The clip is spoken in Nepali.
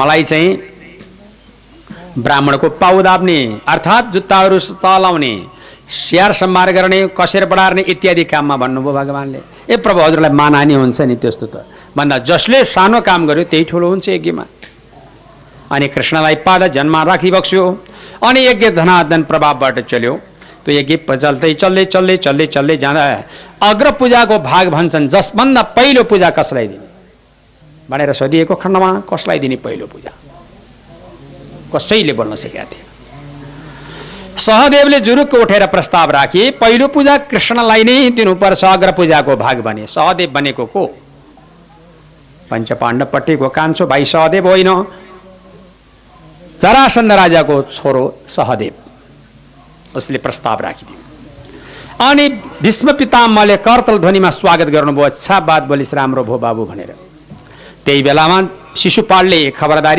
मलाई चाहिँ ब्राह्मणको पाउ दाब्ने अर्थात् जुत्ताहरू तलाउने, स्याहार सम्हार गर्ने, कसेर बढार्ने इत्यादि काममा भन्नुभयो भगवानले। ए प्रभु हजुरलाई मानहानि हुन्छ नि त्यस्तो त भन्दा जसले सानो काम गर्यो त्यही ठुलो हुन्छ यज्ञमा। अनि कृष्णलाई पादा जन्मा राखी बक्स्यो अनि यज्ञ धनाधन प्रभावबाट चल्यो। त्यो यज्ञ चल्दै चल्दै चल्दै चल्दै चल्दै जाँदा अग्र पूजाको भाग भन्छन्, जसभन्दा पहिलो पूजा कसलाई दिने भनेर सोधिएको खण्डमा कसलाई दिने पहिलो पूजा कसैले बोल्न सकेका थिए। सहदेवले जुरुक्क उठेर प्रस्ताव राखे पहिलो पूजा कृष्णलाई नै दिनुपर्छ, अग्र पूजाको भाग बने। सहदेव बनेको को? पञ्चपाण्डवपट्टिको कान्छो भाइ सहदेव होइन, जरासन्ध राजाको छोरो सहदेव। उसले प्रस्ताव राखिदियो अनि भीष्म पितामहले करतल ध्वनिमा स्वागत गर्नुभयो। अच्छा बात बोलिस्, राम्रो भो बाबु भनेर। त्यही बेलामा शिशुपालले खबरदारी